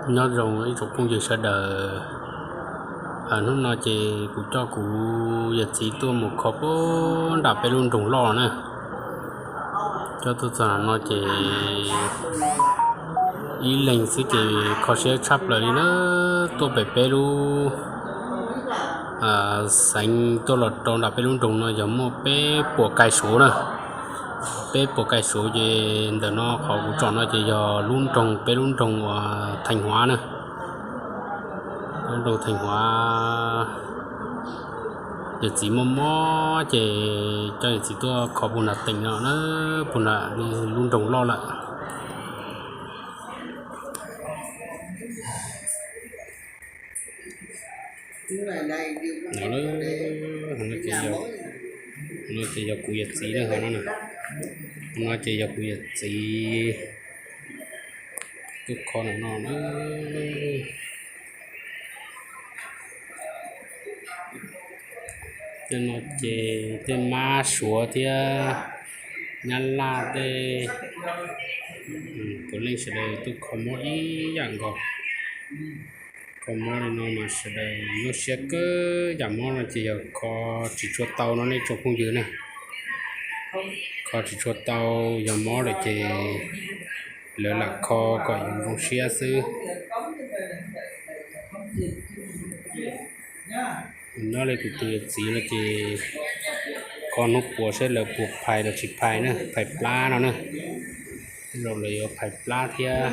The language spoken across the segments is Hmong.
Nyob zoo ib tsoom phooj ywg sawv daws, hnub no ces kuv coj kuv yawm txiv tuaj mus kho puag nram peb lub nroog loj na. Coj tuaj txog no ces ib leeg xwb ces kho siab tshaj plaws li na. Tuaj pem peb lub xeev tuaj los rau nram peb lub nroog no yog muaj peb puas kais suav na. Peb puas kais suav ces ntawm no qhov kuv tsom no ces yog lub nroog, peb lub nroog uas Theej Huav na. Lub nroog Theej Huav. Yawm txiv mob mob ces coj yawm txiv tuaj kho puag nram teem no na, puag nram lub nroog loj lawm. No ces yog kuv yawm txiv na, ho no, no ces yog kuv yawm txiv tuaj kho no na. Tej no ces tej mab suav thiab nyab laj tej, puav leej sawv daws tuaj kho mob ib yam nkaus. Kho mob li no mas sawv daws nyuaj siab kawg. Yam mob no ces yog kho tsis tshua tau no nej tsoom phooj ywg na. Kho tsis tshua tau, yog mob lawm ces lawv lam kho kom yus zoo siab xwb. Nyob li kuv tus yawm txiv no ces kho hnub puas saib lawv puas phais los tsis phais na, phais plab no na. Tej zaum lawv yuav phais plab thiab.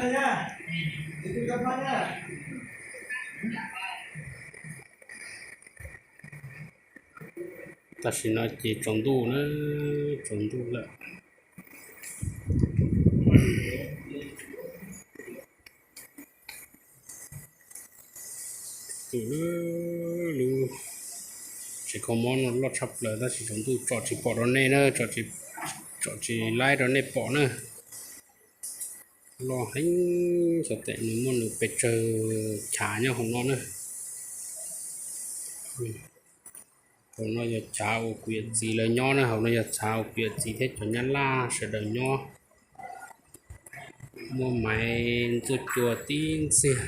Tam sim no ces tsaus ntuj na, tsaus ntuj lawm. Lub tsev kho mob no loj tshaj plaws tab sis tsaus ntuj tsom tsis pom rau nej na, tsom tsis laib rau nej pom na. Loj heev, xyov tes nws muaj nws pes tsawg chav nyob hauv no na. Hauv no yog chav uas kuv yawm txiv lawv nyob na, hauv no yog chav uas kuv yawm txiv thiab cov nyab laj sawv daws nyob. Muaj maiv ntxuaj cua tib ntxiag.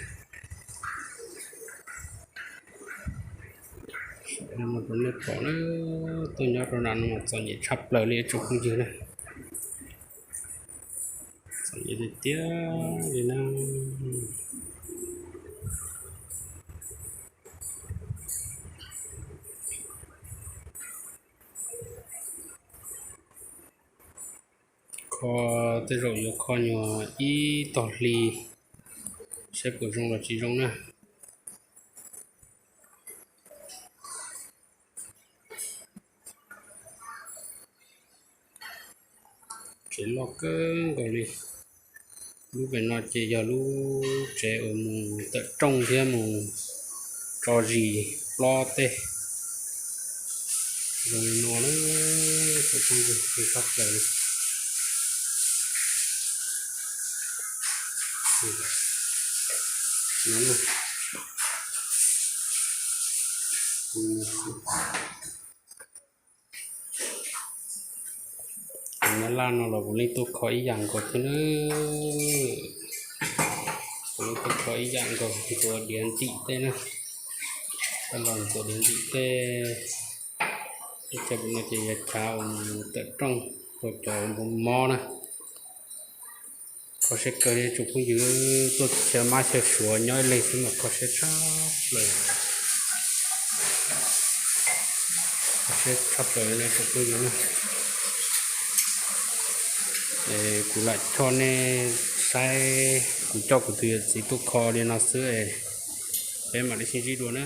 Rau nej pom na, tuaj nyob rau nram no mas txom nyem tshaj plaws li tsoom phooj ywg na. Txom nyem tiag tiag li na. Kho tej zaum yuav kho nyuag ib tog hli saib puas zoo los tsis zoo na. Tsev loj kawg nkaus li. Lub pem no ces yog lub tsev uas mus tawm rooj thiab mus tso zis plob tej. Zoo li no na, tsoom phooj ywg, tshaj plaws li. Nyab laj no los puav leej tuaj kho ib yam nkaus thiab na. Puav leej tuaj kho ib yam nkaus, ntxuav diav ntim tej na. Los ntxuav diav ntim tej. Teb chaws no ces yog chav uas tawm rooj rau cov mob na. Kho siab kawg li tsoom phooj ywg, tuaj xyaw mab xyaw suav nyob ib leeg xwb mas kho siab tshaj plaws. Kho siab tshaj plaws li tsoom phooj ywg na. Kuv lam coj nej saib, kuv coj kuv tus yawm txiv tuaj kho li no xwb, peb mam li sib ntsib dua na.